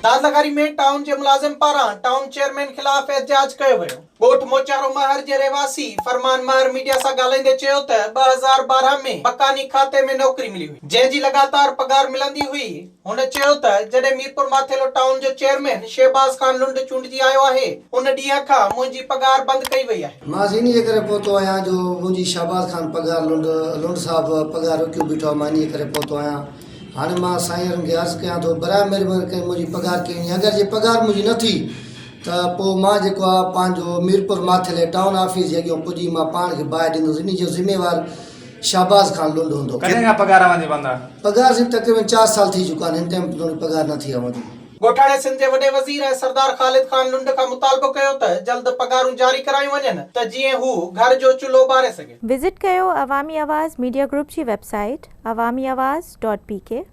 داد لغاري ۾ ٽائون جي ملازم پاران ٽائون چيئرمين خلاف احتجاج ڪيو ويو. ڳوٺ موچارو مهر جي رهواسي فرمان مهر ميڊيا سان ڳالهائيندي چيو ته 2012 ۾ مڪاني کاتي ۾ نوڪري ملي هئي جنهن جي لڳاتار پگهار ملندي هئي هن چيو ته جڏهن ميرپور ماٿيلو ٽائون جو چيئرمين شهباز خان لنڊ چونڊجي آيو آهي ان ڏينهن کان منهنجي پگهار بند ڪئي وئي آهي. مان انهيء ڪري پهتو آهيان جو منهنجي شهباز خان پگهار لنڊ لنڊ صاحب پگهار روڪيو بيٺو آهي مان انهيء ڪري پهتو آهيان هاڻي مان سائين وارن کي عرض ڪيان ٿو براء مهرباني ڪري منهنجي پگهار ڪئي وڃي اگر جي پگهار منهنجي نه ٿي ته پوء مان جيڪو آهي پنهنجو ميرپور ماٿيلي ٽائون آفيس جي اڳيان پڄي مان پاڻ کي باهه ڏيندس انهي جو ذميوار شهباز خان لنڊ هوندو. ڪڏهن کان پگهار اوهان جي بند آهي؟ پگهار صرف تقريبن چار سال ٿي چڪا آهن هن ٽائيم توڻي پگهار نه ٿي آهي اوهان جي. ڳوٺاڻي سنڌ جي وڏي وزير ۽ سردار خالد خان لنڊ کان مطالبو ڪيو ته جلد پگهارون جاري ڪرايون وڃن ته جيئن هو گهر جو چلهو ٻاري سگهي. وزٽ ڪيو عوامي آواز ميڊيا گروپ جي website Awami Awaz dot P K.